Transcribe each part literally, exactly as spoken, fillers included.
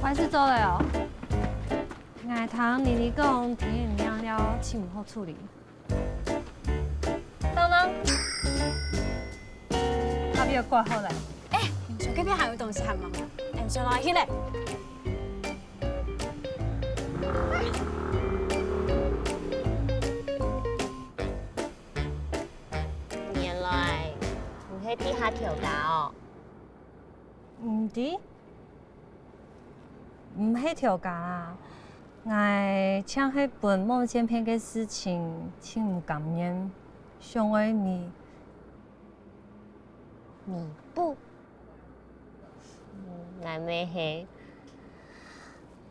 壞事做了哦。𠊎聽妮妮講，天氣恁冷了，盡毋好出去。等等，阿表掛號了。哎，你說隔壁還有東西還忙，哎，先來去嘞。 原來你係地下調解哦？毋知，毋係調解啦，𠊎淨係分網線片个事情盡毋甘願，想愛彌彌補。嗯，𠊎乜係。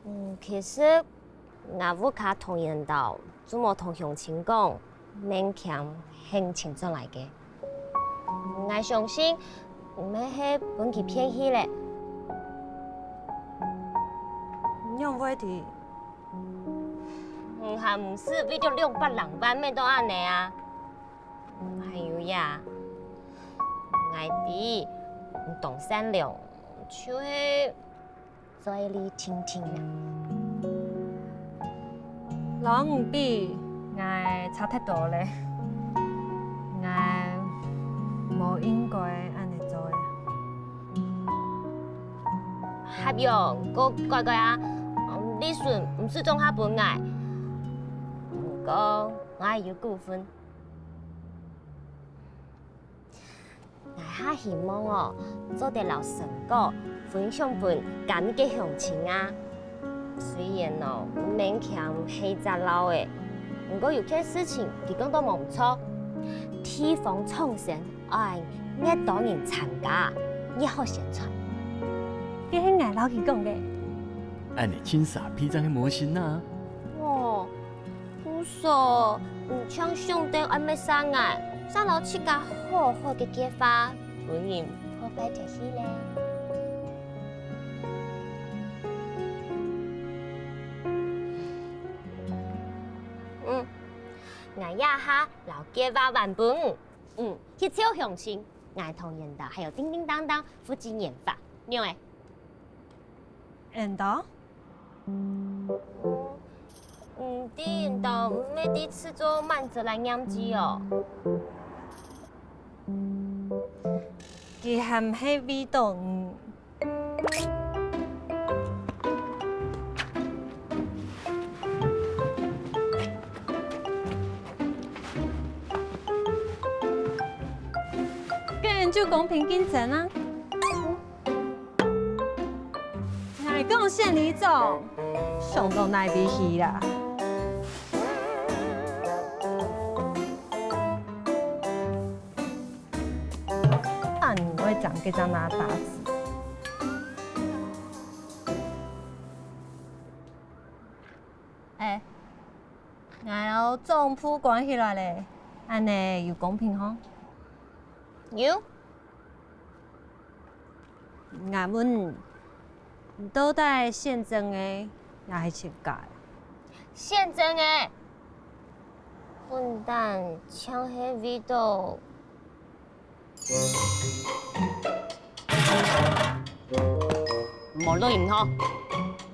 嗯，其實𠊎屋下同年到，就無同鄉親講，明謙係你尋轉來个。𠊎相信，毋係分佢騙去了。仰會知？你還毋係為著兩百零萬，乜到恁呢啊？ 還有呀，𠊎知，你當善良，就係嘴裡定定啊。摎你比，𠊎差忒多了。𠊎無應該恁呢做个。合約過改改啊，利潤毋使總下分𠊎。毋過，𠊎有股份。 𠊎還希望哦，做得摎成果分享分該片个鄉親啊。雖然哦，明謙係隻老个，毋過有件事情佢講到無毋著，地方創生愛越多人參加，越好宣傳。這係𠊎摎佢講个。恁呢盡沙鼻正係無心啊！哦， 故所，你淨想著愛抹煞𠊎，煞摎自家好好个計畫，分人破壞忒去了。嗯，𠊎這下摎計畫還分你，嗯，去招鄉親，𠊎同緣投還有叮叮噹噹負責研發，仰仔？ 緣投？毋知緣投乜知製作滿足來念字哦。佢還係為著你。恁樣就公平競爭啊！ 𠊎講選里長，想到哪位去啦？恁樣會爭該隻拿打子。哎，𠊎摎總部關起來咧，恁樣有公平吼？有。 𠊎問你，你到底選正个也係自家个？選正个，本旦淨係為著……無錄音吼。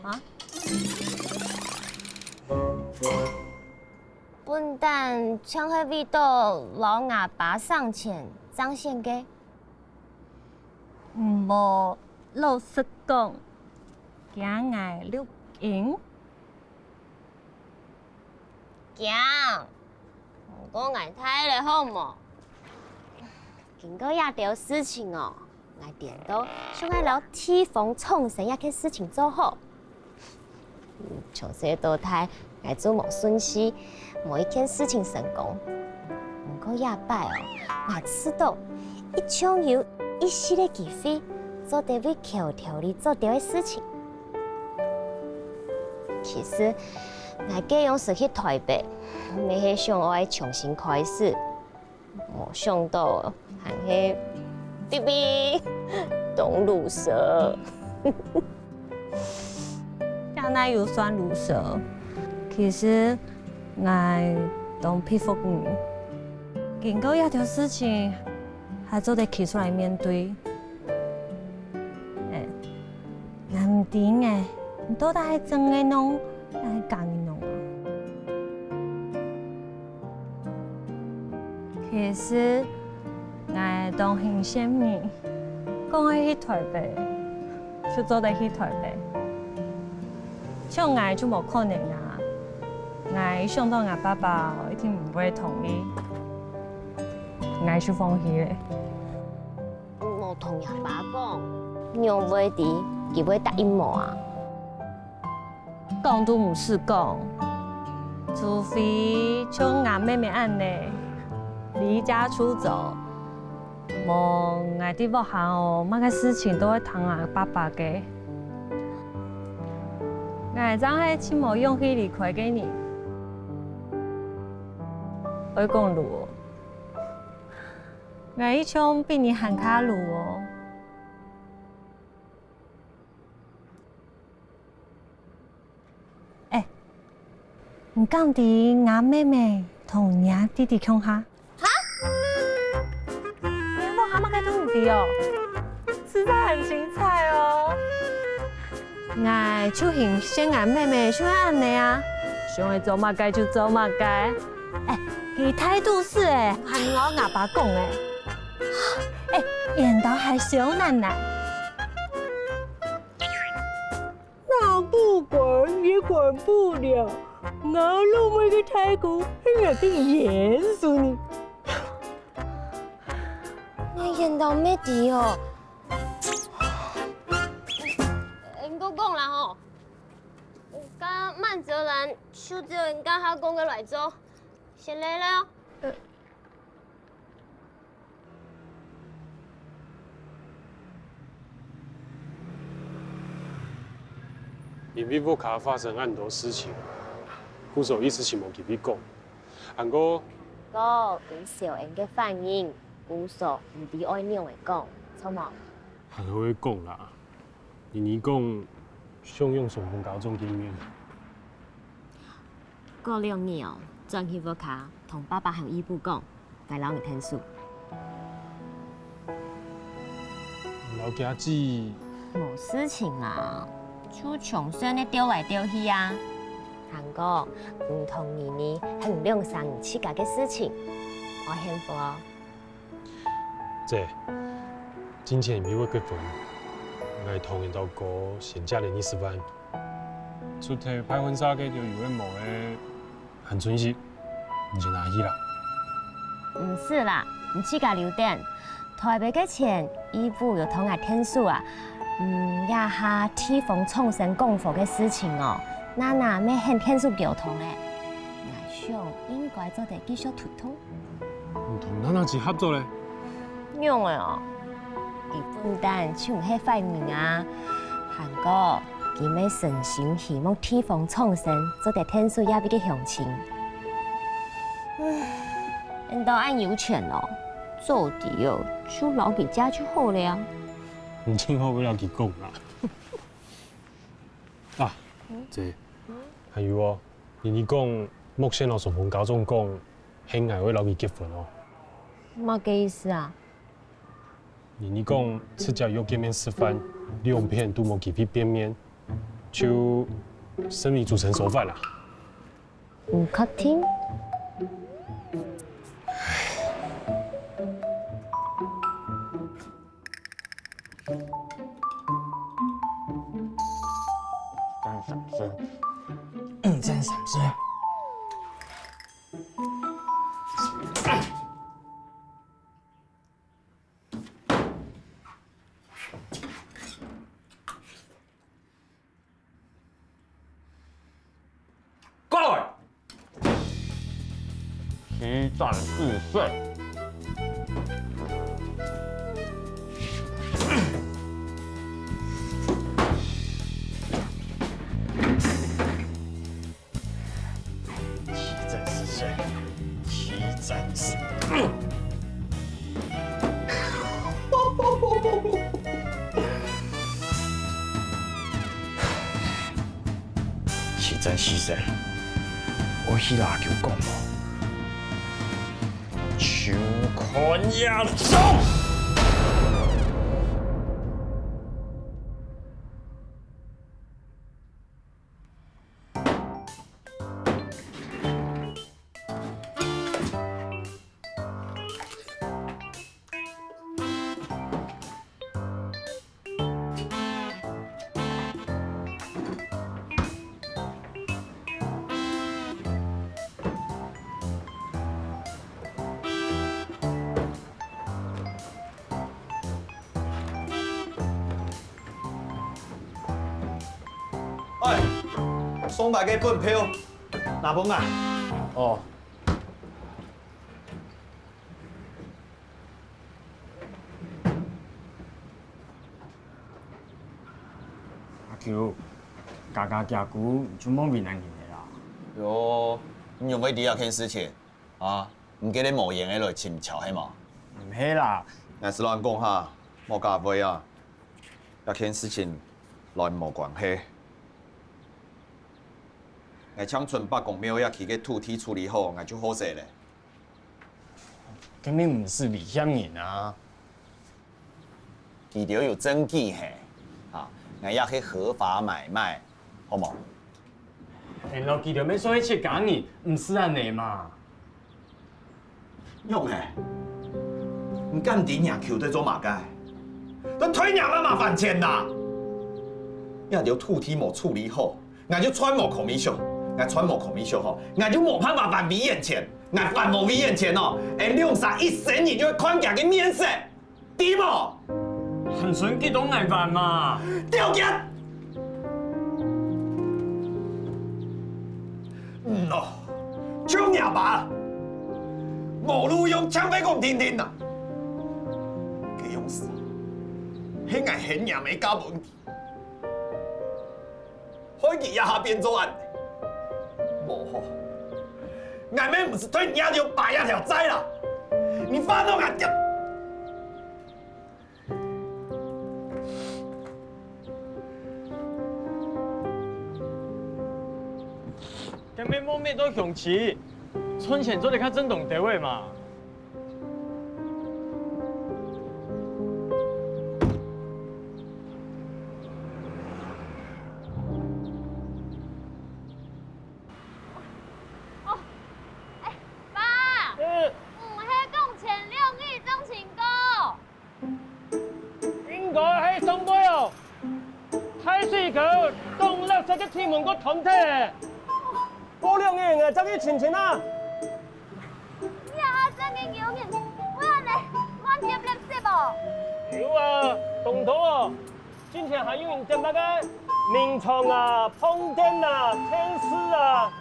啊？本旦淨係為著摎吾爸生前正選个。 毋好老實講，驚𠊎錄音？驚，毋過𠊎大咧好無？經過這兜事情哦，𠊎顛倒想愛摎地方創生這件事情做好。 從細到大，𠊎就無順序，無一件事情成功。毋過這擺哦，𠊎試著一定有一息个機會，做得為橋頭里做兜个事情。其實，𠊎這樣蹛去臺北，乜係想愛重新開始。 無想著，還係逼逼當魯蛇。這哪有算魯蛇？其實𠊎當佩服你，經過這兜事情，還做得企出來面對。欸，𠊎毋知呢，你到底係真个弄，還係假个弄啊？其實，𠊎當慶幸你，講愛去台北，就做得去台北。像𠊎就無可能啊！𠊎一想到𠊎爸爸一定毋會同意，𠊎就放棄了。 無同若爸講，仰會知佢會答應無啊？講都毋使講，除非像吾妹妹恁呢離家出走，無，𠊎在屋下哦，麼个事情都會聽吾爸爸个。𠊎正係盡無勇氣離開个人。愛講路哦， 𠊎一向比你還較魯哦。欸，你敢知吾妹妹同若弟弟共下？哈？你屋下麼个都毋知哦？實在很精彩哦！ 𠊎就慶幸吾妹妹就恁呢啊，想愛做麼个就做麼个。欸，佢大肚屎欸，還摎吾爸講欸。欸，緣投還燒難難。那不管也管不了，吾老妹个大肚係𠊎个冤仇呢。𠊎緣投乜知哦。 𠊎講啦吼，該曼澤蘭就照𠊎這下講个來做，先來了。因為屋下發生恁多事情，故所一時無機會講。 還過，哥，你小恩个反應，故所毋知愛仰仔講，著無？還過會講啦，你你講想用雙峰高中見面。過兩日哦，轉去屋下同爸爸還有姨父講，𠊎摎你𢯭手。摎厥姊，無事情啊，就像先个鬥來鬥去啊。 還過，你同你呢，係兩儕人自家个事情，愛幸福哦。姐，進前因為結婚，𠊎同緣投哥先借了二十萬，除忒辦婚紗个兜有个無个，還存息，你先拿去啦。毋使啦，你自家留等。 台北个錢，姨父有同𠊎𢯭手啊。嗯，這下地方創生光火个事情哦，娜娜乜肯𢯭手溝通欸。𠊎想應該做得繼續推動。你同娜娜姊合作咧？仰仔哦？佢本旦就毋係壞人啊，還過佢乜誠心希望地方創生做得𢯭手這位个鄉親。唉， 緣投恁有錢哦，早知哦，就摎佢借就好了啊。你盡好愛摎佢講啦。啊，姐，還有哦，你你講莫先摎雙峰高中講，係𠊎會摎佢結婚哦。麼个意思啊？ 你你講直接約見面食飯，兩片都無機會見面，就順理成章收尾啦。毋確定？三十歲，嗯，三十歲。 過來！七戰四勝。 七戰四勝，七戰四勝。七戰四勝，𠊎去摎阿舅講無？就看這種！上擺个本票，拿分𠊎。哦。阿舅，家家姐姑就無為難人个啦。喲，你仰會知這件事情？ 啊，你今日無閒个來尋𠊎係無？毋係啦。𠊎係亂講下，莫假會啊，這件事情摎你無關係。𠊎淨伸伯公廟這區个土地處理好，𠊎就好勢咧。根本毋係危險人啊！ 佢兜有證據係，啊，𠊎這係合法買賣，好無？哎，老弟，佢兜乜算係自家人，毋係恁仔嘛。仰仔？你敢知若舅在做麼个？在退若爸麻煩錢哪！這兜土地無處理好，𠊎就賺無commission，𠊎賺無commission吼，𠊎就無辦法還佢錢，𠊎還無佢錢哦，𠊎兩儕一生人就會看佢个面色。 知無？還伸幾多𠊎還嘛？刁極！嗯哦，像若爸，無路用，淨會講定定啊！該樣時，係𠊎喊若姆嫁分佢。 害佢這下變做恁仔。無吼，𠊎乜毋係對若爸這條債啦！你發到𠊎掉！根本無麼个好客氣，賺錢做得較正當兜仔嘛。 哦，哎，爸，嗯。毋係講前兩日正尋過？應該係上擺哦。大水溝，當垃圾个地門過斷忒。過兩日𠊎正去尋尋啊。你這下正經有人會恁仔亂㧒垃圾哦？有啊，當多哦。 進前還有人㧒麼个眠床啊、膨凳啊、電視啊，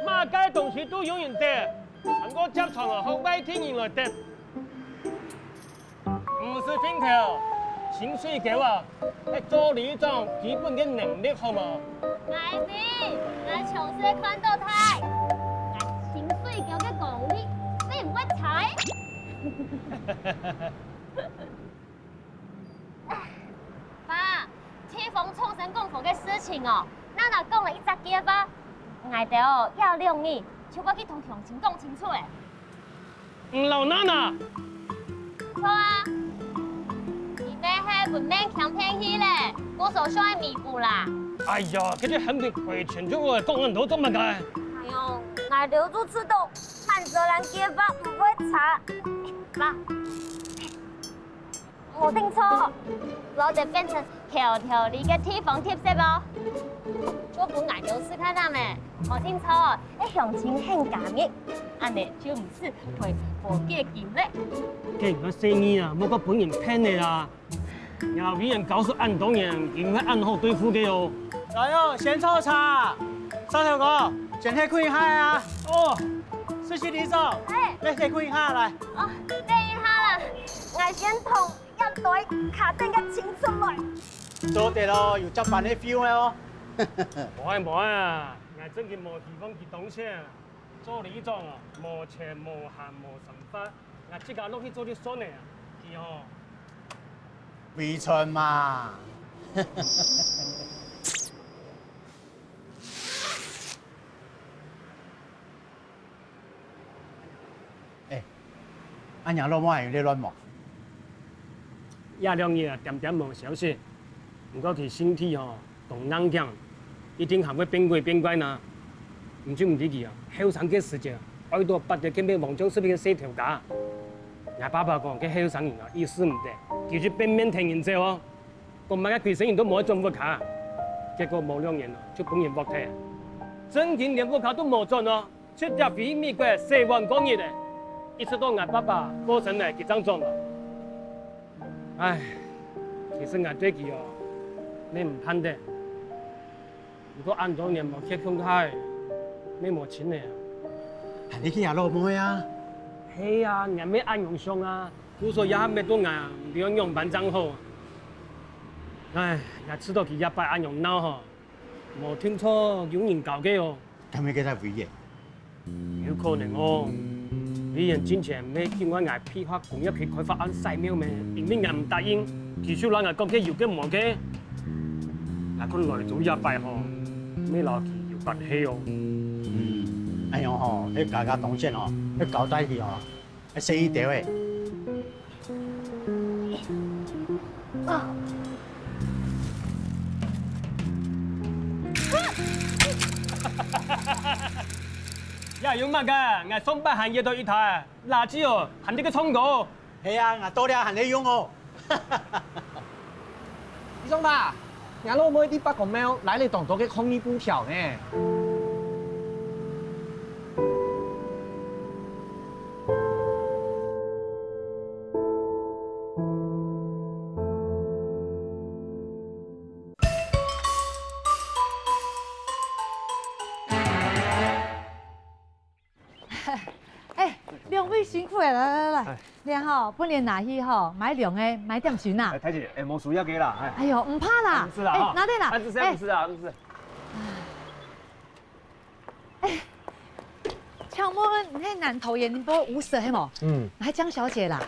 麼个東西都有人㧒，還過摺床啊，好外地人來㧒。毋使𢯭頭，清水溝啊，係做里長基本个能力好無？𠊎明，𠊎從細看到大，𠊎清水溝个功力，你毋會差。 爸，地方創生公所个事情哦，娜娜講了一隻計畫，𠊎兜哦，這兩日就愛去同鄉親講清楚咧。你摎娜娜？著啊，佢乜係分人騙去咧，故所想愛彌補啦。哎呀，這兜還吂賠錢就會講恁多做麼个？哎喲，𠊎兜就知道，滿洲人計畫毋會差。爸， 無定著，做得變成條條里个地方特色哦。就分𠊎兜試看啊咩，無定著，該鄉親很加入，恁仔就毋使賠無幾金咧。該你个細義啊，莫過分人騙咧啦！若委員教書恁多年，佢毋係恁好對付个哦。來哦，仙草茶，沙頭哥，先來擐一下啊！哦，司機里長，哎，來，來擐一下來。哦，等一下啦，𠊎先同 這袋卡等个清出來。做得哦，有接班个feel哦。無愛無愛啊，𠊎正經無希望佢當選啊。做里長哦，無錢、無閒、無想法，𠊎自家落去做就算了啊，佢哦，委屈嘛。 哎，阿娘老妹還有在亂無？這兩日啊，恬恬無消息。毋過佢身體吼，當硬頸，一定還會變鬼變怪呢。你就毋知佢啊，後生个時節，愛到八點見面黃金食品个細頭家。𠊎爸爸講，該後生人啊，意思毋得，佢就變面跈人走哦。講麼个鬼神人都無愛轉屋下，結果無兩年哦，就分人㧒忒。正經連屋下都無轉哦。 直接飛美國洗碗過日仔，一直到𠊎爸爸過身了，佢正轉來。唉，其實𠊎對佢哦，乜毋盼得。你都恁多年無歇共下，乜無親了啊？喊你去𠊎老妹啊？係啊，𠊎乜恁樣想啊。故所這下搣到𠊎啊，毋知愛仰般正好。唉，𠊎試著佢這擺恁樣鬧吼，無定著有人教个哦。敢係該隻偉業？ 有可能哦。李岩進前乜警告𠊎，批發工業區開發案徙廟咩，因為𠊎毋答應，佢就摎𠊎講个有个無个。𠊎看來做這擺吼，乜摎佢有關係哦。嗯，恁樣吼，該加加當先吼，該交代佢吼，該細義兜仔。 這有麼个？𠊎上擺還掖著一台，垃圾哦，還在該唱歌。係啊，𠊎到這還在用哦。 里長伯，若老妹在伯公廟拉了當多个抗議布條呢。哎，兩位辛苦了，來來來，哎。這吼，分你拿去吼，買涼个，買點心啊。哎，大姐，哎，無需要个啦，哎。哎喲，毋怕啦，毋使啦，哎，哈。拿等啦，哎，毋使啊，哎。毋使啊，毋使。哎，請問，你係南投研報吳舍係無？嗯。𠊎係江小姐啦。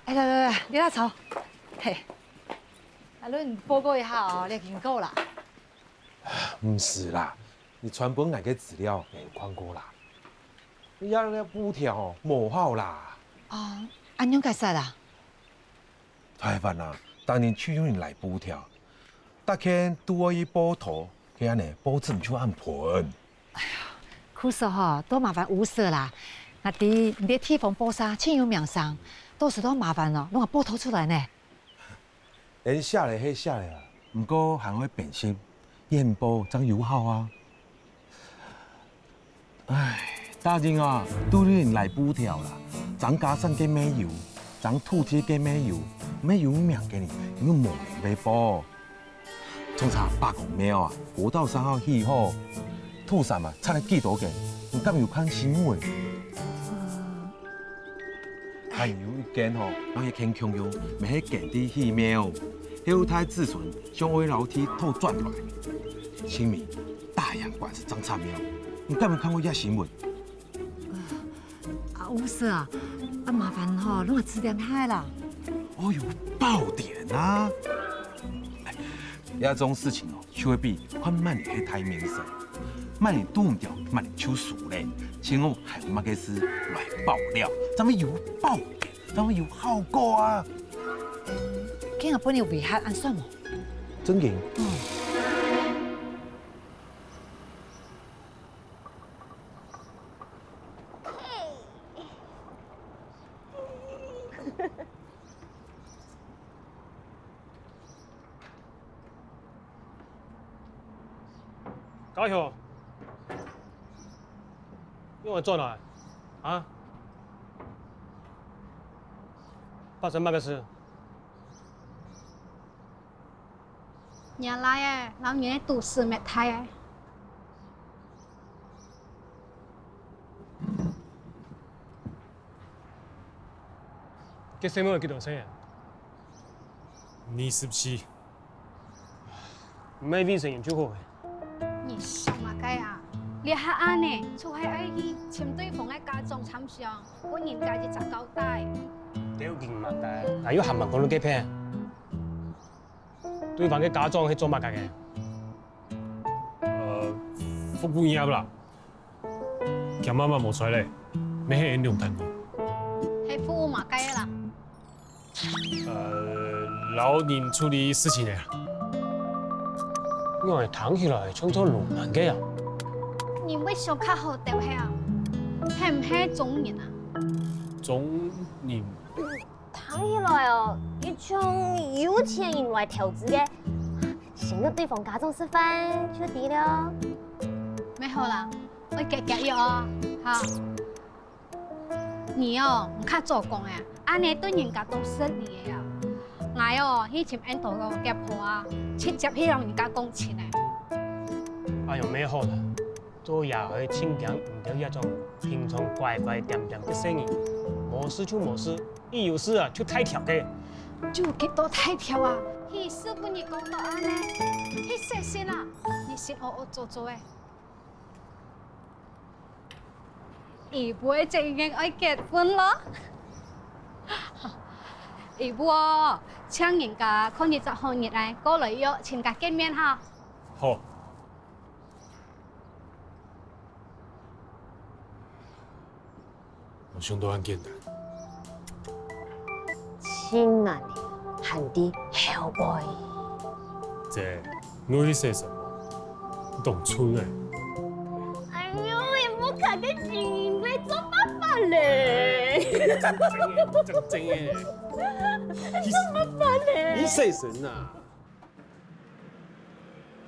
哎，來來來，你來坐。嘿，啊，你報告一下哦，你經過啦。毋使啦，你傳分𠊎个資料，𠊎有看過啦。 你這个布條哦，無效啦。哦，恁樣解釋啊？大凡啊，逐日就有人拉布條，逐件都愛去報到，該恁呢報紙毋就恁歕。哎呀，故所吼，多麻煩吳舍啦。𠊎知你在地方報社盡有名聲，到時多麻煩哦，摎𠊎報到出來呢。 𠊎寫了係寫了啊，毋過還愛編輯、演播正有效啊。唉，逐日啊，都有人拉布條啦，張家山个乜有，張土地个乜有，乜有名个呢，又無人會報。從前伯公廟啊，國道三號起好，土山啊，拆了幾多間，你敢有看新聞？ 還有一間吼，摎該間共樣，乜係耕地起廟，後代子孫想愛摎地討轉來，清明大洋官司正拆廟，你敢有看過這新聞？啊，吳舍啊，啊，麻煩吼，摎𠊎指點下啦。哦喲，爆點啊！ 這種事情哦，就會比看麼人係大明星，麼人堵毋著，麼人就輸咧。請問還有麼个事來爆料，正會有爆點，正會有效果啊？今日分你遺憾，恁算無？正經？嗯。 高雄，你仰會轉來？啊？發生麼个事？若倈仔摎人个肚屎搣大仔。 該細妹幾多歲啊？二十四。毋係未成年就好。你想麼个啊？這下恁呢，就係愛去尋對方个家長參詳，分人家一隻交代。究竟麼个？𠊎又還吂講到該片。對方个家長係做麼个个？呃，服務業啦。 佢媽媽無在咧，乜係𠊎兩儕人。係服務麼个个啦？呃，摎人處理事情个啊。仰會聽起來像做老闆个啊？你會想較好兜係啊？係毋係中年啊？中年。聽起來哦，又像有錢人來投資个。先摎對方家長食飯就知了。乜好啦， 愛遽遽約哦，哈。你哦，毋較早講啊，恁呢對人家當失禮个啊。𠊎哦，去尋𫣆頭哥个婆啊，直接去摎人家講親啊。哎喲，無好啦，做爺哀盡驚你兜這種平常乖乖恬恬个細人，無事就無事，一有事啊就大條个。就幾多大條啊？佢係分你講到恁呢，佢細心啊，你先哦哦做做欸。 佢會真正愛結婚咯。佢哦，請人家看一隻好日仔，過來約親家見面哈。好。無想到恁簡單。盡難个，還在後背。這，你係說什麼？ 當春欸。哎喲，也無看見你會做爸爸咧。正經欸，正經欸。做爸爸咧。你細聲啊！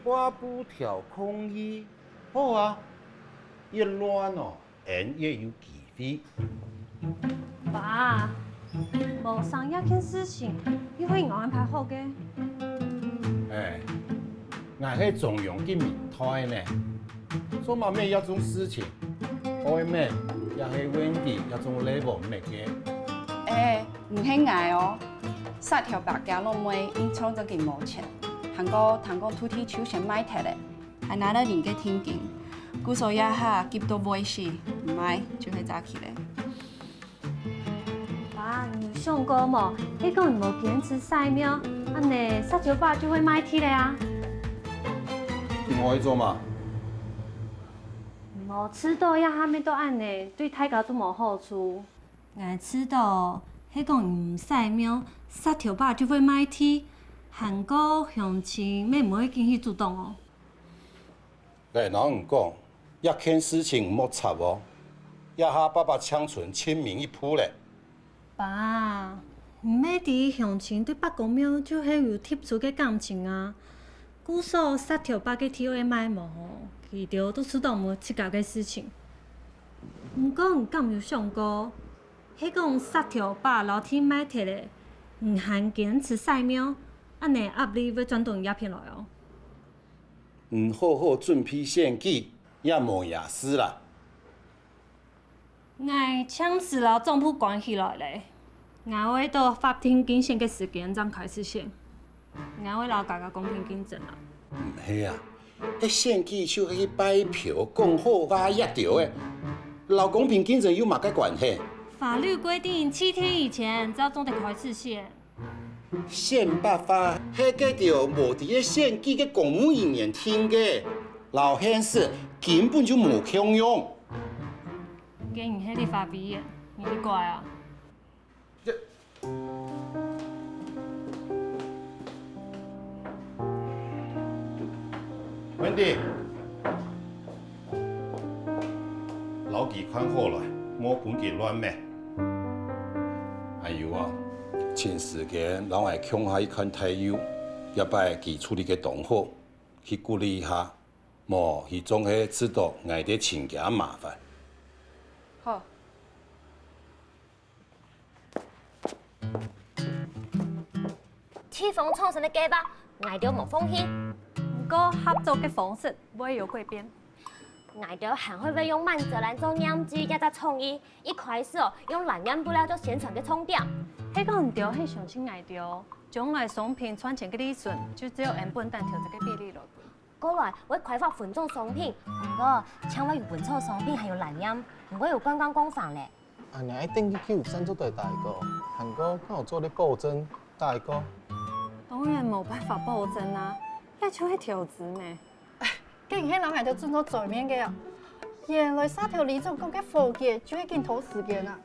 掛布條抗議，好啊，越亂哦， 𫣆越有機會。爸，無生這件事情，又係𠊎安排好个。哎，𠊎係中央个民代呢，做麼个這種事情，愛問也係問佢這種level个。哎，毋係𠊎哦，石頭伯厥老妹因創造緊無錢，還過聽講土地就先賣忒咧。 還拿了人个定金。故所這下急到會死，毋賣就係詐欺咧。爸，你有想過無？係講你無堅持曬廟，恁呢石頭伯就會賣忒咧啊！你愛做麼？無知道這下搣到恁呢，對大家都無好處。𠊎知道，係講你毋曬廟，石頭伯就會賣忒，還過鄉親乜毋會緊去阻擋哦。 𠊎摎你講，這件事情莫插哦，這下伯伯淨伸盡尾一步咧。爸，你乜知鄉親對伯公廟就係有特殊个感情啊。故所石頭伯个地愛賣無，佢兜都自動無自家个事情。毋過你敢有想過，係講石頭伯摎地賣忒咧，你還堅持曬廟，恁呢壓力會轉到你這片來哦。 你好好準備選舉，也無這事啦。𠊎暫時摎總部關起來咧，𠊎會到法定競選个時間正開始選。𠊎會摎大家公平競爭啊。毋係啊，該選舉就係去拜票、講好話這兜仔，摎公平競爭有麼个關係？法律規定七天以前正做得開始選。 選罷法係該兜無在該選舉个公務人員定个，摎現實根本就無共樣。該你係立法委員，你去改啊！Wendy，摎佢看好來，莫分佢亂搣。 還有啊，尋時間摎𠊎共下去看大舅，這擺佢處理个當好，去鼓勵一下，無佢總係製造𠊎兜親家麻煩。好。 地方創生个計畫，𠊎兜無放棄。毋過合作个方式會有改變。𠊎兜還會會用滿州蘭做念珠這隻創意，一開始哦，用藍染布料做宣傳个重點。係講你兜係相信𠊎兜，將來商品賺錢个利潤，就只有𫣆本旦調節个比例來分。 過來會開發分裝商品，毋過淨會有分裝商品還有藍染，毋會有觀光工坊咧。恁呢愛等幾久正做得打一個？還過敢有做得保證打一個？當然無辦法保證啊，這就係投資咩。該你係摎𠊎兜準做嘴面个哦。原來沙頭里長講个火箭就係緊拖時間啊！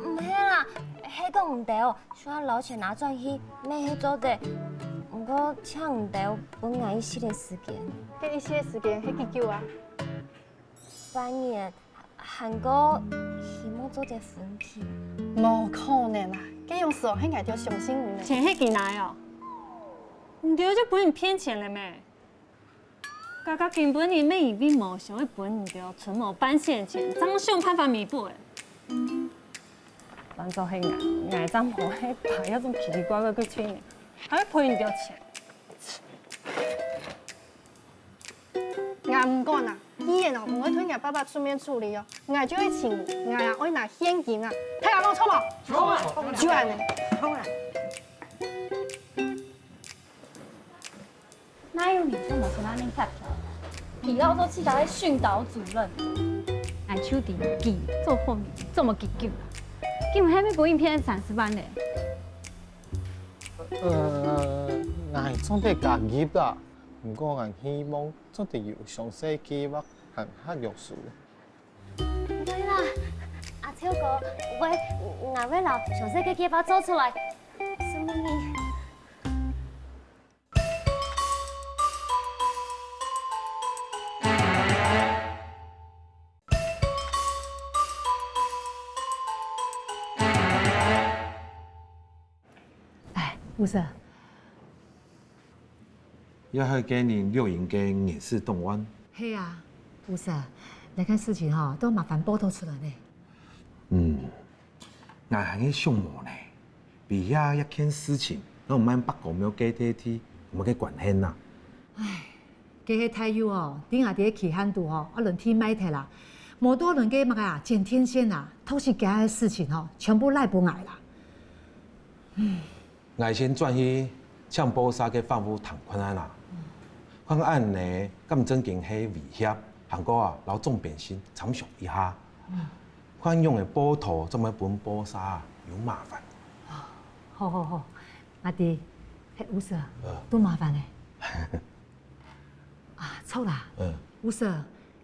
毋係啦，係講毋對哦， 就算摎錢拿轉去，乜係做得，毋過請你兜分𠊎一息个時間。該一息个時間係幾久啊？半年，還過希望做得分期。無可能啊！該樣式哦，係𠊎兜相信你呢。錢係佢拿个哦，你兜就分人騙錢了咩？ 佳佳今晡日乜因為無想愛分你兜存無半仙錢，正想辦法彌補欸。當做係𠊎，𠊎正無係把這種奇奇怪怪个罪人，還會賠你兜錢。𠊎 啊，毋過啊，既然哦，毋會同若爸爸出面處理哦，𠊎就愛請，𠊎啊愛拿現金啊，大家講著無？著啊，就恁呢。著啊。哪有人做無事拿人踢條？佢老早自家係訓導主任，𠊎就知佢做好面，做無幾久啊。今日還無分佢騙三十萬呢。呃，𠊎做得加入啦，毋過𠊎希望做得有詳細計畫 還較約束。毋會啦，阿超哥，𠊎，𠊎會摎詳細个計畫做出來。承蒙你。哎，吳Sir， 也係該日錄音个人事檔案。係啊，吳Sir，這件事情吼，都麻煩報導出來呢。嗯，𠊎還係想無呢，為這一件事情，都毋係伯公廟个地，毋係个關係啊。唉，該係大有哦，知𠊎兜个期限肚吼，愛輪地賣忒啦，無到輪該麼个啊，剪電線啊，頭先該个事情吼，全部賴分𠊎啦。嗯。 𠊎先轉去請報社个法務談看啊啦。看恁呢，敢正經係威脅，還過啊，摎總編輯參詳一下。看仰仔報導正會分報社啊有麻煩。好好好，阿弟，係吳Sir，呃。都麻煩了。啊，著啦，呃。吳Sir，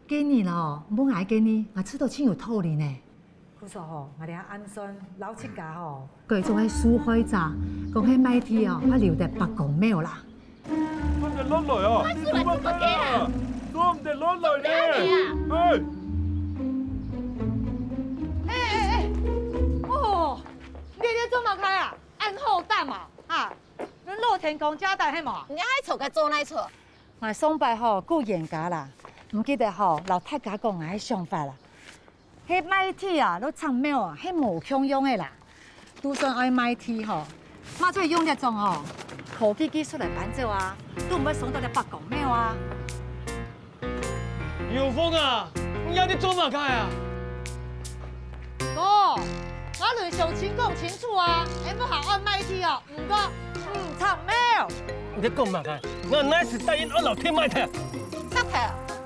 該日哦，問𠊎个呢，𠊎試著盡有道理呢。 故所吼，𠊎兜恁算摎自家吼，改做係受害者，講係賣地哦，愛留得伯公廟啦。做毋得落來啊！做毋得落來啊！做毋得落來呢！哎！哎哎哎！哦，你在做麼个啊？恁好膽啊！哈，你老天公家大係無？你還坐該做哪坐？𠊎上擺吼，顧嚴家啦，毋記得吼，摎大家講𠊎个想法啦。 係賣地啊，摎拆廟啊，係無共樣个啦。就算愛賣地吼，嘛做用這種吼，科技技術來搬走啊，都毋會傷著這伯公廟啊。有風啊，你這在做麼个啊？哥，𠊎摎鄉親講清楚啊，𠊎兜還愛賣地哦。 毋過，毋拆廟。你在講麼个？𠊎哪時答應愛摎地賣忒？石頭，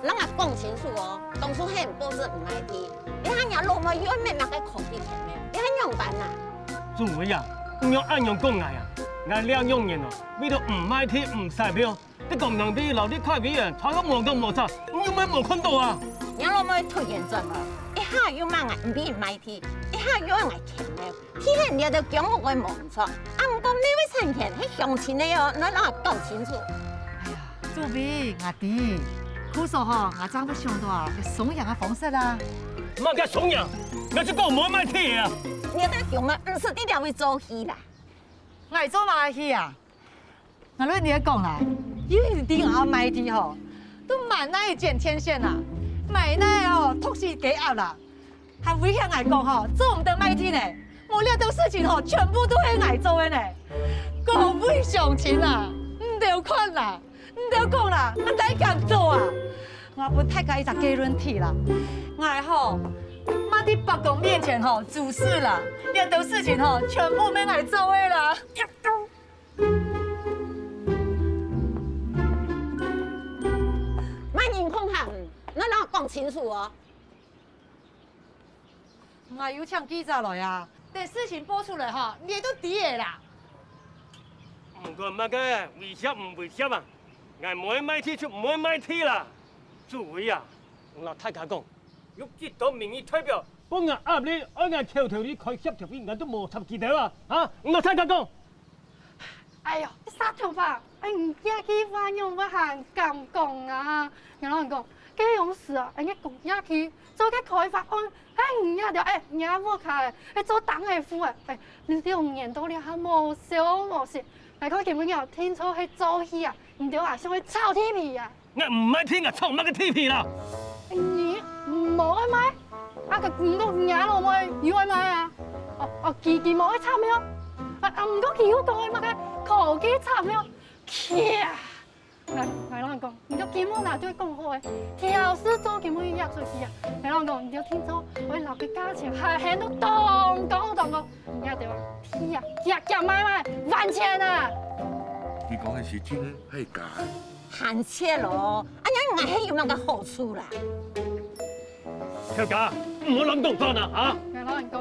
摎𠊎講清楚哦，當初係毋報紙毋賣地，這下若老妹又愛買麼个科技拆廟，這下仰般啊？主委啊，你毋好恁樣講𠊎啊！𠊎這兩年哦，為著毋賣地毋拆廟，在公聽會摎立法委員吵到無講無差，你又毋係無看著啊！若老妹突然轉來，一下又罵𠊎毋分佢賣地，一下又愛𠊎拆廟。 地係這兜公屋个無毋著，啊毋過廟个產權係鄉親个哦，你摎𠊎講清楚。哎呀，主委，𠊎知，故所吼，𠊎正會想著啊，該雙贏个方式啦。麼个雙贏？𠊎就講毋愛賣地啊！你兜公啊，毋使在這位做戲啦。𠊎做麼个戲啊？ 𠊎摎你講啦，有人知𠊎賣地吼，都滿哪剪電線啊，滿哪吼毒死雞鴨啦，還威脅𠊎講吼，做毋得賣地呢，無這兜事情吼，全部都係𠊎做个呢。各位鄉親啊，你兜看啦，你兜講啦，𠊎哪敢做啊？𠊎分大家一隻結論題啦，𠊎吼，嘛在伯公面前吼，做事啦，這兜事情吼，全部係𠊎做个啦。 麼人控下你，你摎𠊎講清楚哦！𠊎有請記者來啊，等事情報出來吼，你兜都知个啦。毋管麼个，威脅毋威脅啊，𠊎毋愛賣地就毋愛賣地啦。主委啊，𠊎摎大家講，有幾多民意代表分𠊎壓力，愛𠊎偷偷地開協調會，𠊎都無插佢兜啊！啊，𠊎摎大家講， 哎喲，石頭伯，哎，你這句話仰會還敢講啊？𠊎摎你講，該央時啊，哎，你講這句，做該開發案，哎，你這條，哎，你這屋下，哎，做當个富啊，哎，你兩年到這下無消無息，哎，𠊎看今晡日定著係做戲啊，你兜啊，想愛炒地皮啊！ 𠊎毋賣地，𠊎炒麼个地皮啦？你無愛賣？啊，該毋過若老妹有愛賣啊？哦哦，佢佢無愛拆廟？啊啊，毋過佢又講愛麼个科技拆廟？切！𠊎𠊎摎你講，你兜根本啊就講好个，挑事做根本就約出去啊。𠊎摎你講，你兜定著愛摎个價錢還喊到當高當高，你兜啊，去啊，夾夾買買，還錢啊！你講个係真个還係假个？還錢咯，恁樣𠊎還有麼个好處啦？ 頭家，毋好亂講話啊！啊！𠊎摎你講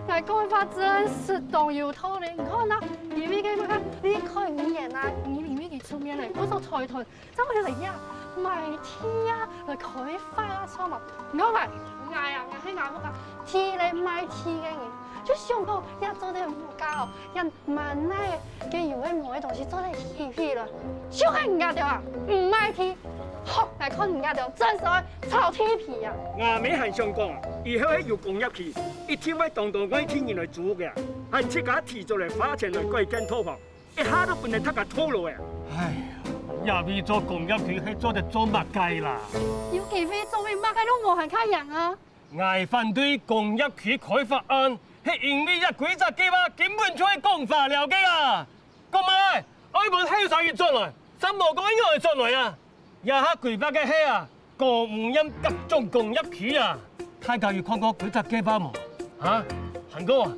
，𠊎講个話真實當有道理。你看啊，因為个麼个，你看語言啊，你因為佢出面咧，故所財團正會來呀，買地啊，來開發啊，著無？你看𠊎，𠊎啊，𠊎係𠊎屋下地咧賣地个人，就想講也做得有價哦，也蠻耐个有个無个東西做得起起了，就係你兜啊，毋賣地。 吼，𠊎看你兜真係愛炒地皮啊！𠊎乜還想講啊，以後係有工業區，一定會當多外地人來租个啊，還自家提出來花錢來改建套房，一下都分得大家套牢个啊！哎呀，這位做工業區係做得做麼个啦？有機會做位麼个都無還較贏啊！𠊎反對工業區開發案，係因為這規隻計畫根本就係講花了个啊！講麼个，愛分後生人轉來，正無講應該轉來啊！ 這下規劃个係啊，高污染甲種工業區啊！大家有看過該隻計畫無？哈？還過啊，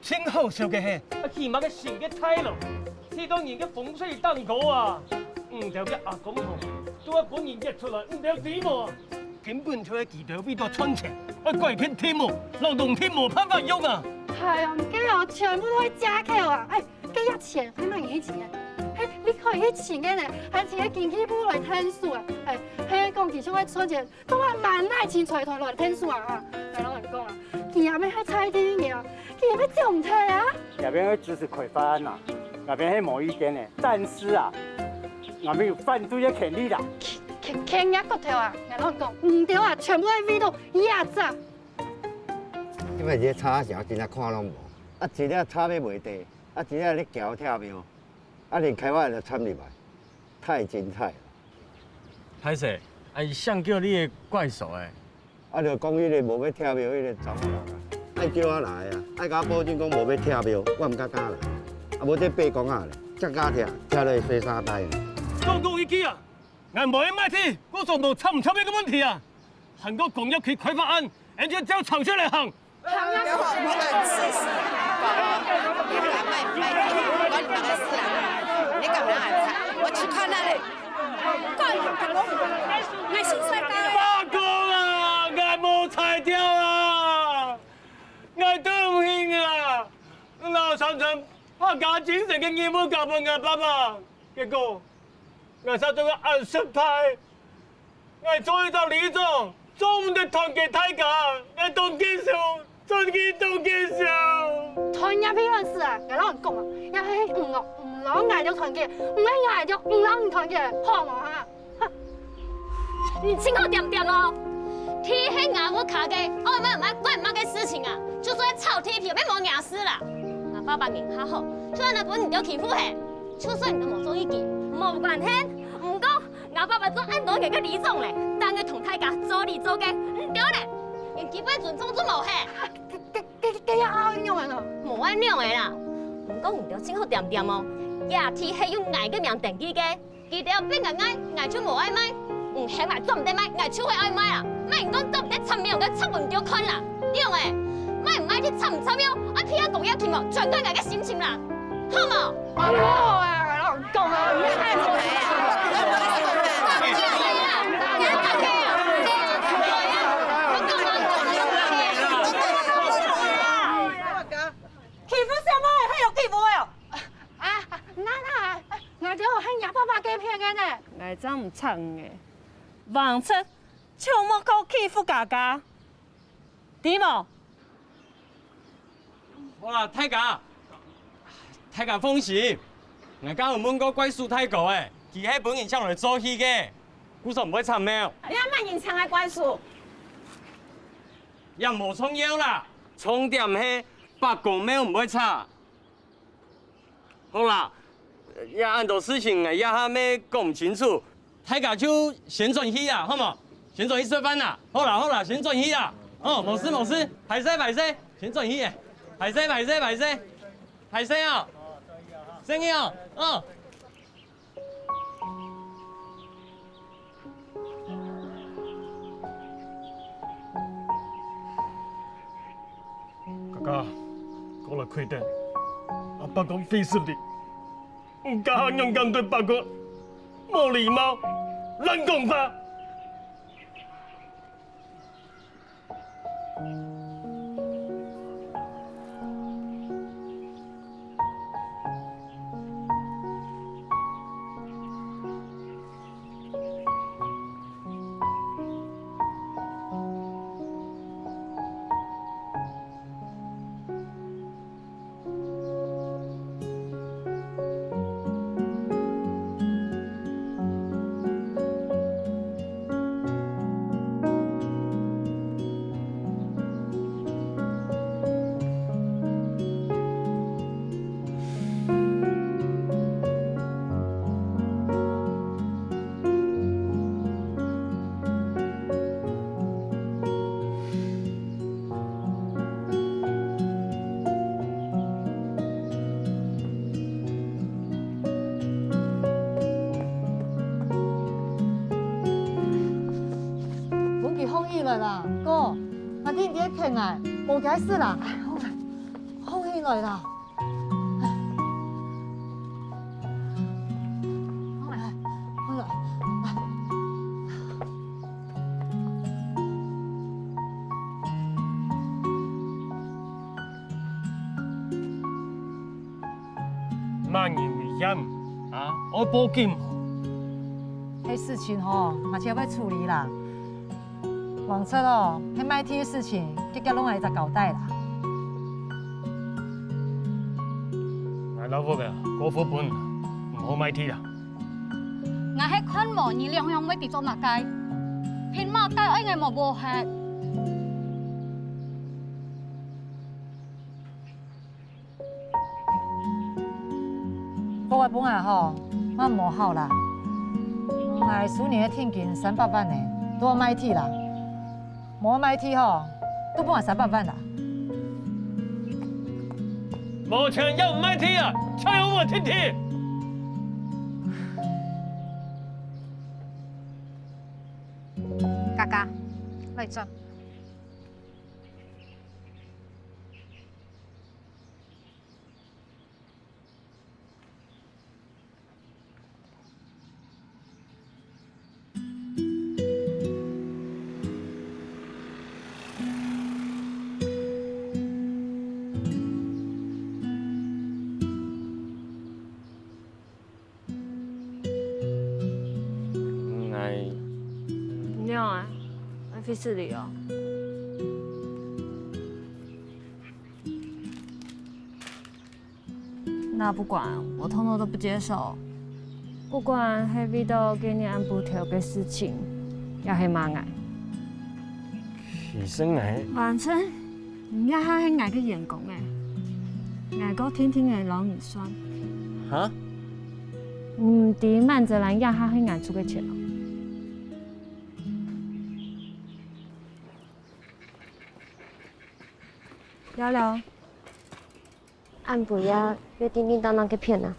盡好笑个係，啊起麼个新个大樓，去到人个風水頂高啊！你兜个阿公吼，都愛分人挖出來，你兜知無？根本就係佢兜為著賺錢，愛拐騙地毛，摎農地無辦法用啊！哎呀，你个哦，全部都係藉口啊！哎， 該這錢係麼人去尋个？係你可以去尋个呢，還請該經濟部來𢯭手啊！哎，係講佢想愛賺錢，做麼个還愛請財團來𢯭手啊？啊，𠊎摎你講啊，佢也毋係在地人啊，佢也毋係總裁啊！這片係支持開發案啊，這片係無意見个，但是啊，𠊎等有反對个權利啦。權權權个骨頭啊！𠊎摎你講，你兜啊，全部係為著這隻！今日這車想真正看攏無，啊，一粒車也袂得，啊，一粒咧叫跳票。 啊，連開發都摻入來，太精彩了。歹勢，啊，伊想叫你个怪手欸。啊，就講迄个無要跳票迄个查某人啊，愛叫我來啊，愛甲我保證講無要跳票，我毋敢敢來。啊，無這伯公仔咧，才敢跳，跳落去洗衫袋呢。講講一句啊，𠊎無愛賣地，我就無參參个問題啊。還過工業區開發案，俺就照程序來行。 你敢賣毋賣地，關你麼个事啊？你敢拿俺慘？我去看那嘞。怪你，大哥，你是誰家的？大哥啊，𠊎無才調啊，𠊎對毋起啊，老三層，我家精神个任務交分𠊎爸爸，結果 𠊎煞做到恁失敗。𠊎做一隻里長，做毋得團結大家，𠊎當見笑，真經當見笑。團結屁卵事啊！𠊎摎你講啊，也係你哦，毋摎𠊎兜團結，毋係𠊎兜毋摎你團結，好無哈？哼！你盡好恬恬哦！地係吾屋下个，愛麼个毋麼个事情啊！就算炒地皮，也無你事啦！吾爸爸人較好，就恁樣分你兜欺負嘿！就算你兜無做意見，無關係。毋過 吾爸爸做恁多年个里長咧，當然同大家做理做个，毋對咧，連基本尊重都無嘿。該該該該愛仰般啊？無愛仰般啦，毋過你兜盡好恬恬哦，這地係用𠊎个名登記个，佢兜逼𠊎賣，𠊎就無愛賣；毋係𠊎做毋得賣，𠊎就會愛賣啊！莫人講做毋得插名个插分你兜看啦，仰般？賣毋賣地插毋插名，愛變啊工業區無，全看𠊎个心情啦，好無？ 好啊，摎你講啊，你看，欺負小妹，還有欺負哦！啊，那那，𠊎兜係若爸爸該片个呢。𠊎正毋睬你，橫直就莫過欺負家家，知無？ 好啦，大家，大家放心，𠊎剛有問過怪叔大哥欸，佢係分人請來做戲个，故所毋會插廟。你係麼人請个怪叔？也無重要啦，重點係伯公廟毋會插。 好啦，這恁多事情𠊎這下乜講毋清楚，大家就先轉去啊，好無？先轉去食飯啦。好啦好啦，先轉去啦。哦，無事無事，歹勢歹勢，先轉去欸。歹勢歹勢歹勢，歹勢哦。生意哦，哦。哥哥，過來開燈，阿伯講費事你，你家下仰敢對伯公無禮貌、亂講話？ 分佢放起來啦，哥，𠊎知你在勸𠊎，無該事啦。放起來啦。 麼人危險啊？愛報警無？該事情吼，𠊎自會處理啦。 橫直哦，該賣地个事情，遽遽摎𠊎一隻交代啦。𠊎摎屋仔過戶分你，毋好賣地啦。𠊎係看無你兩樣會知做麼个，憑麼个愛𠊎無無核？ 屋仔分𠊎吼，嘛無好啦。𠊎收你个定金三百萬呢，都愛賣地啦。無賣地吼，都分𠊎三百萬啦。無錢也毋賣地啊，就用屋仔定地。哥哥，來坐。 𠊎仰啊？愛費事你哦？那不管，我通通都不接受。不管係為著今日暗晡頭个事情，也係罵𠊎。其實𠊎……萬成，你這下係𠊎个員工欸，𠊎過定定仔摎你算。哈？你毋知滿仔蘭這下係𠊎出个錢哦。 聊聊。暗晡夜約定定到哪个片啊？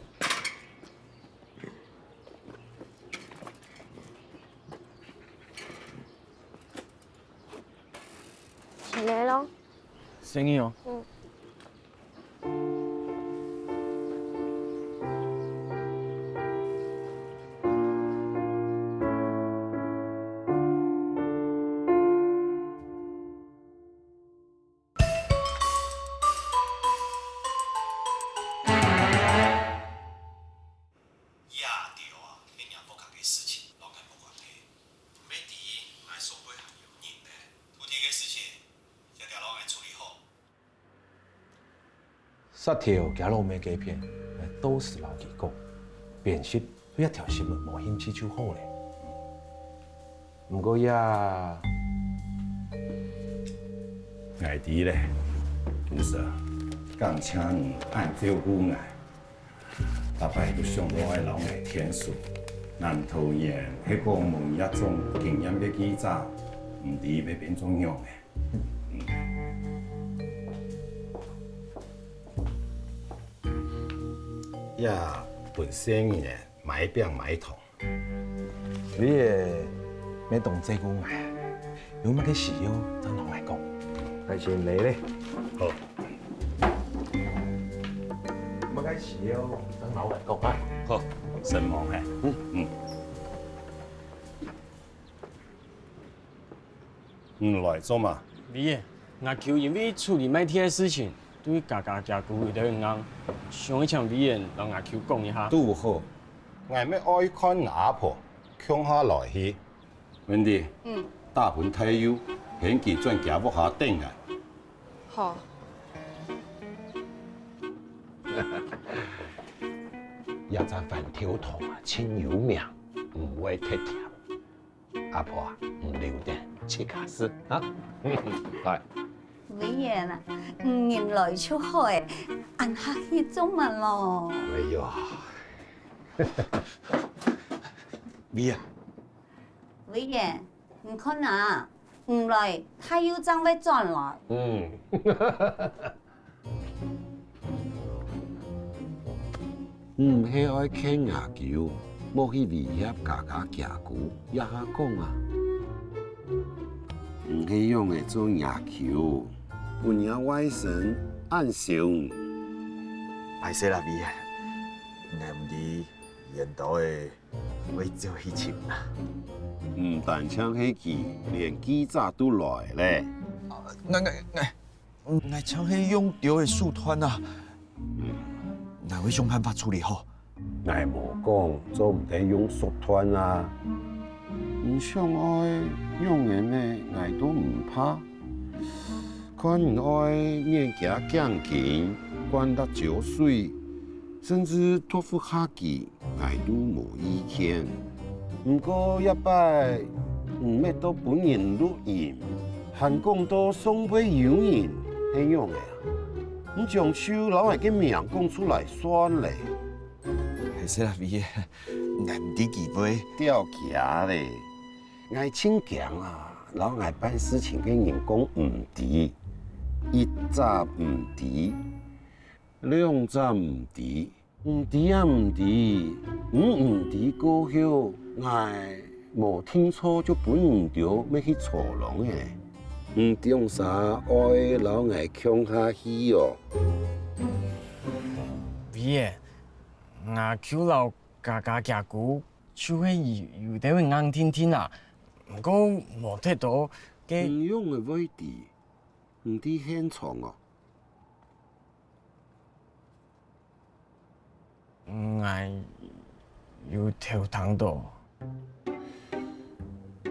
錢來咯。生意哦。嗯。 這兜啊，係若屋下个事情，摎𠊎無關係。毋係知𠊎手背還有人呢，土地个事情，這兜摎𠊎處理好。石頭厥老妹該片，𠊎到時摎佢講，編輯對這條新聞無興趣就好咧。毋過這……𠊎知咧，毋係，感謝你恁照顧𠊎。 逐擺都想著愛摎𠊎𢯭手。南投縣係廣播業種經驗个記者，毋知會變做仰仔。這分細人仔買餅買糖。你个乜當照顧𠊎，有麼个需要正摎𠊎講。還係你咧？好。有麼个需要正摎𠊎講啊？好，承蒙嘿。嗯。嗯。你來做麼？委員，𠊎舅因為處理賣地个事情，對家家家姑有兜硬，想愛請委員摎𠊎舅講一下。堵好，𠊎乜愛看吾阿婆，共下來去。 Wendy，嗯。打分大佑，喊佢轉厥屋下等𠊎。好。這隻番豆湯啊，盡有名，毋會忒甜。阿婆啊，你留等自家食啊。來。委員啊，你人來就好欸，恁客氣做麼咯？哎喲，委員， 委員，你看啊，你來，大佑正會轉來。嗯。你毋係愛勸吾舅，莫去威脅家家家姑，這下講啊。你係仰仔做若舅，分若外甥恁笑你。歹勢啦，委員，𠊎毋知 緣投仔會走去尋啊。毋單淨係佢，連記者都來咧。𠊎𠊎𠊎𠊎淨係用著个手段啊！𠊎會想辦法處理好。𠊎無講做毋得用手段啊！你想愛仰仔呢，𠊎都毋怕。 看你愛拈厥頸根、灌辣椒水，甚至剁窟下佢，𠊎都無意見。毋過這擺你搣到分人錄音，還講到上背有人，係仰仔啊？你將就摎𠊎个名講出來算咧。歹勢啦，委員，𠊎毋知佢會。吊橋咧！ 𠊎盡驚啊，摎𠊎辦事情个人講毋知，一隻毋知，兩隻毋知，毋知啊毋知，你毋知過後，𠊎無定著就分你兜搣去坐牢咧。你當煞愛摎𠊎共下去哦？委員，𠊎舅摎 家家厥姑就係有有兜仔硬定定啊，毋過無忒多个。你仰仔會知？你在現場哦？𠊎有偷聽著。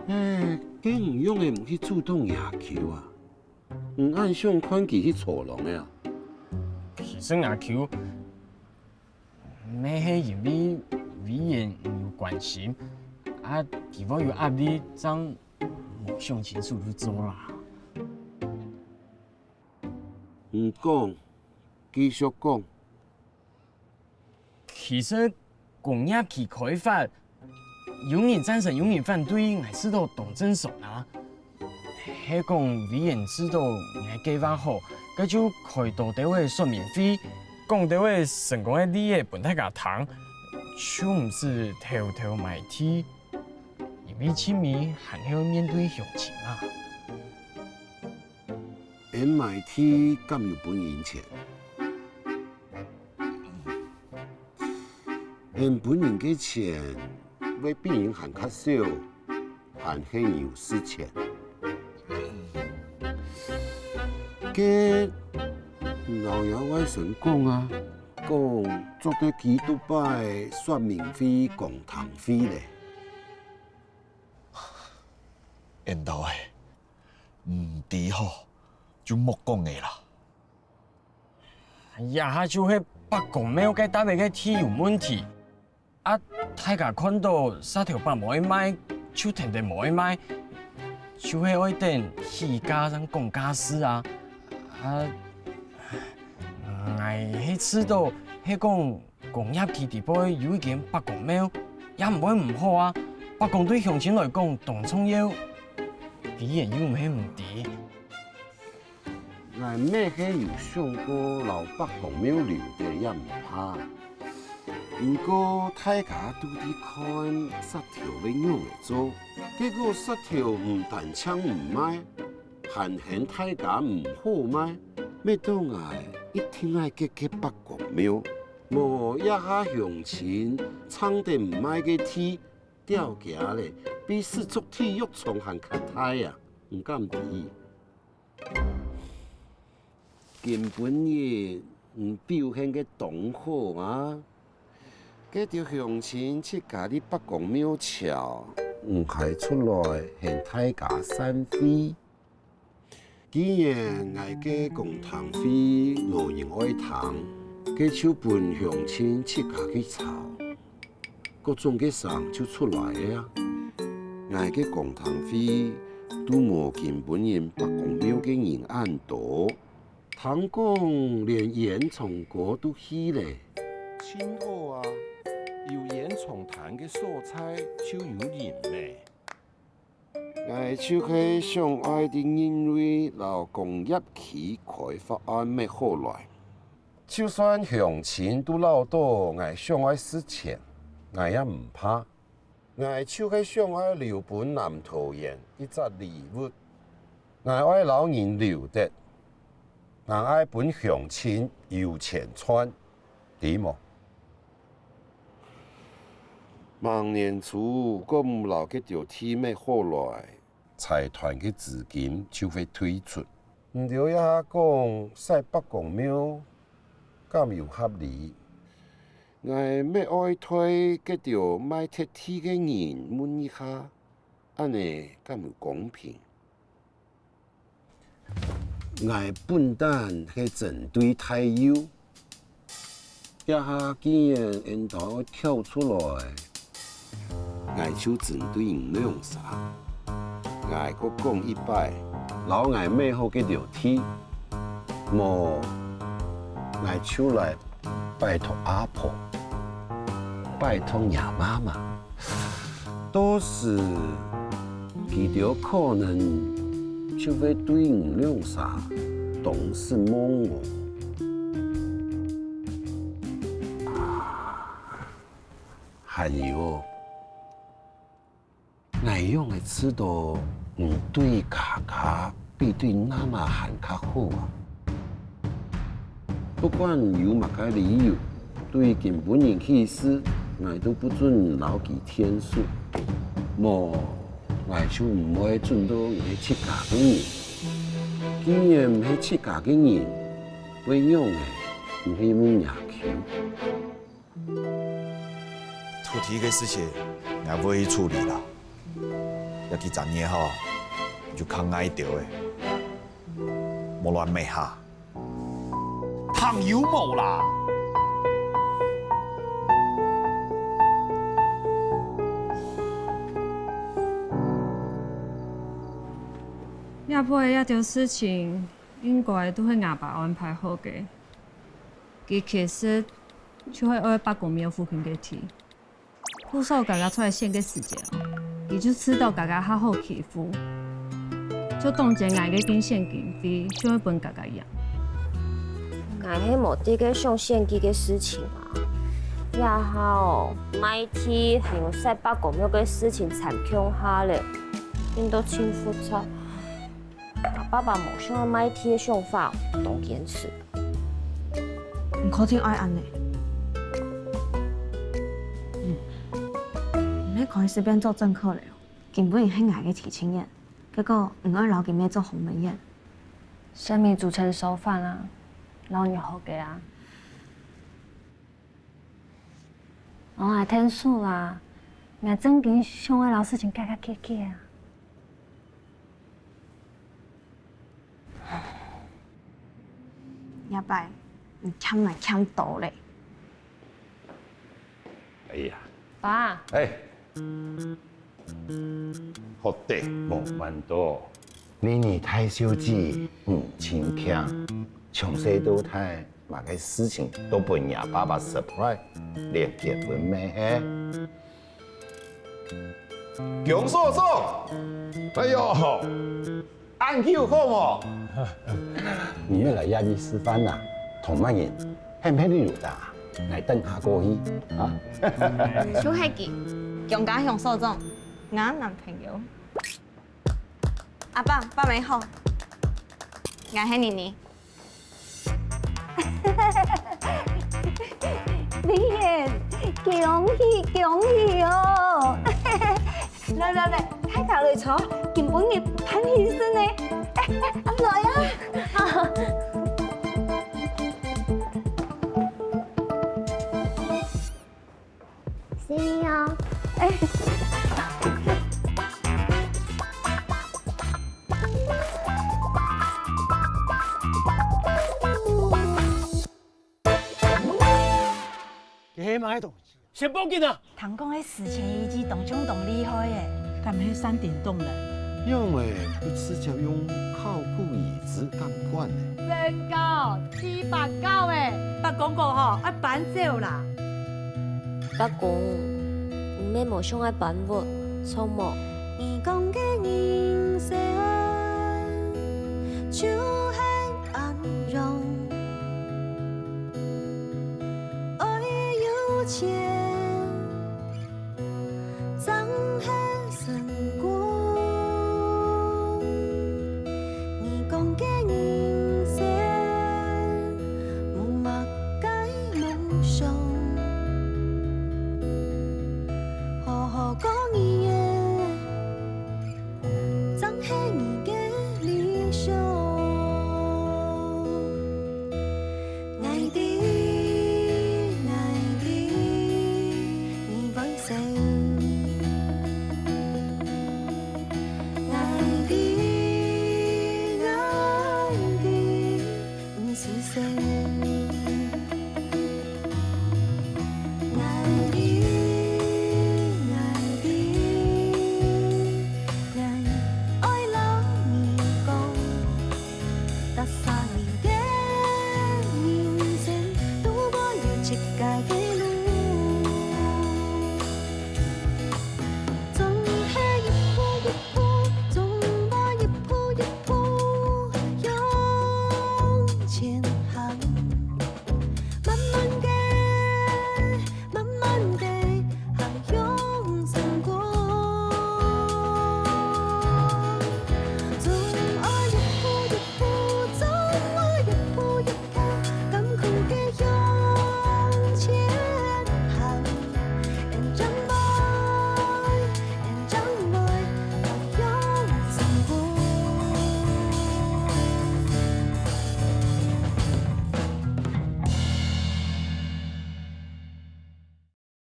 欸，該你仰仔毋去阻擋若舅啊？你恁想看佢去坐牢仔啊？其實若舅 乜係因為委員有關心，啊佢會有壓力，正無想清楚就做啦。你講，繼續講。其實工業區開發， 有人贊成，有人反對，𠊎試著當正常啊。係講委員試著𠊎計畫好，該就開多兜仔說明會，講兜仔成功个例仔分大家聽，就毋使偷偷買地，因為盡尾還係愛面對鄉親啊。 恁買地敢有分人錢？恁分人个錢會比人還較少，還係有實錢。該摎若外甥講啊，講做得幾多擺說明會、公聽會咧。緣投仔， 毋知吼，就莫講仔啦。這下就係伯公廟該搭仔个地有問題，啊大家看著石頭伯無愛賣，就跈等無愛賣，就係愛等起價正講價數啊。啊，𠊎係試著係講 工業區底背有一間伯公廟，也毋會毋好啊。伯公對鄉親來講當重要，委員又毋係毋知。𠊎乜係有想過摎伯公廟留等也毋怕，毋過大家都在看石頭會仰仔做，結果石頭毋單淨毋賣，還嫌大家毋好賣，搣到𠊎一定愛結結伯公廟。無這下鄉親爭等毋賣个地，吊價咧，比世俗體育場還較大啊！你敢知？ 今晡日你表現个當好啊！該兜鄉親自家在伯公廟吵，你還出來喊大家散會。既然𠊎个公聽會無人愛聽，該就分鄉親自家去吵。 各種个聲就出來了啊！𠊎个公聽會都無今晡日伯公廟个人恁多，聽講連煙腸哥都去咧。盡好啊，有煙腸攤个所在就有人咩。 𠊎就係想愛在人類摎工業區開發案搣好來。就算鄉親都恅著𠊎想愛食錢，𠊎也毋怕。𠊎就係想愛留分南桃園一隻禮物。𠊎愛摎人留得，𠊎愛分鄉親有錢賺，知無？ 明年初，過毋摎該兜地搣好來，財團个資金就會退出。你兜這下講徙伯公廟，敢有合理？𠊎乜愛對該兜賣忒地个人問一下，恁仔敢有公平？ 𠊎本旦係針對大佑，這下既然𫣆兜跳出來，𠊎就針對你兩儕。𠊎過講一擺，摎𠊎搣好个條例，無，𠊎就來拜託阿婆，拜託若媽媽。 到時，佢兜可能就會對你兩儕當失望哦。還有哦，𠊎仰仔知著你對家家 比對若媽還較好啊。不管有麼个理由，對今晡日起勢，𠊎都不准摎佢𢯭手。無，𠊎就毋會準著你係自家个人。既然毋係自家个人，會仰仔毋係問若舅？ 土地个事情，𠊎會去處理啦。這幾隻月吼，你就較𠊎兜仔，莫亂搣下。朋友無啦！這擺這兜事情，應該都係吾爸安排好个。 佢其實就係愛伯公廟附近个地。故所家家出來選个時節，佢就知著家家較好欺負，就當真𠊎个競選經費想愛分家家用。𠊎係無在該想選舉个事情啊。這下哦，賣地還有徙伯公廟个事情纏共下咧，變到盡複雜。 吾爸爸無想愛賣地个想法，當堅持。你確定愛恁仔？嗯，你乜可以隨便做政客了哦。今晡日係𠊎个提親宴，結果你愛摎佢搣做鴻門宴。神明煮成熟飯啊，摎肉好个啊。 哦，𠊎𢯭手啦，𠊎正經想愛摎事情解解決決啊。這擺，你欠𠊎欠多咧。哎呀，爸。哎，好得無慢到。你你大小姐，嗯，真強，從細到大， 麼个事情都分若爸爸surprise，連結婚乜係。強嫂嫂，哎喲，恁久好無？你乜來這位食飯啊？同麼人？係毋係你有打？ ，𠊎等下過去啊。就係佢，強加雄所長，𠊎男朋友。阿爸，爸你好，𠊎係妮妮。 美燕，恭喜恭喜哦！來來來，大家來坐，今晡日辦喜事呢！來啊！新年哦！哎。 這係麼个東西啊？先報警啊！聽講該史前遺跡當像當厲害誒。敢係山頂洞呢？仰會有直接用考古遺址敢管呢？真高，七百高誒！捌講過吼，愛搬走啦。伯公，你乜無想愛搬屋，著無？你講个人生就係恁樣。 愛有錢，正係成功。你講个人生，無麼个夢想，好好過日仔，正係人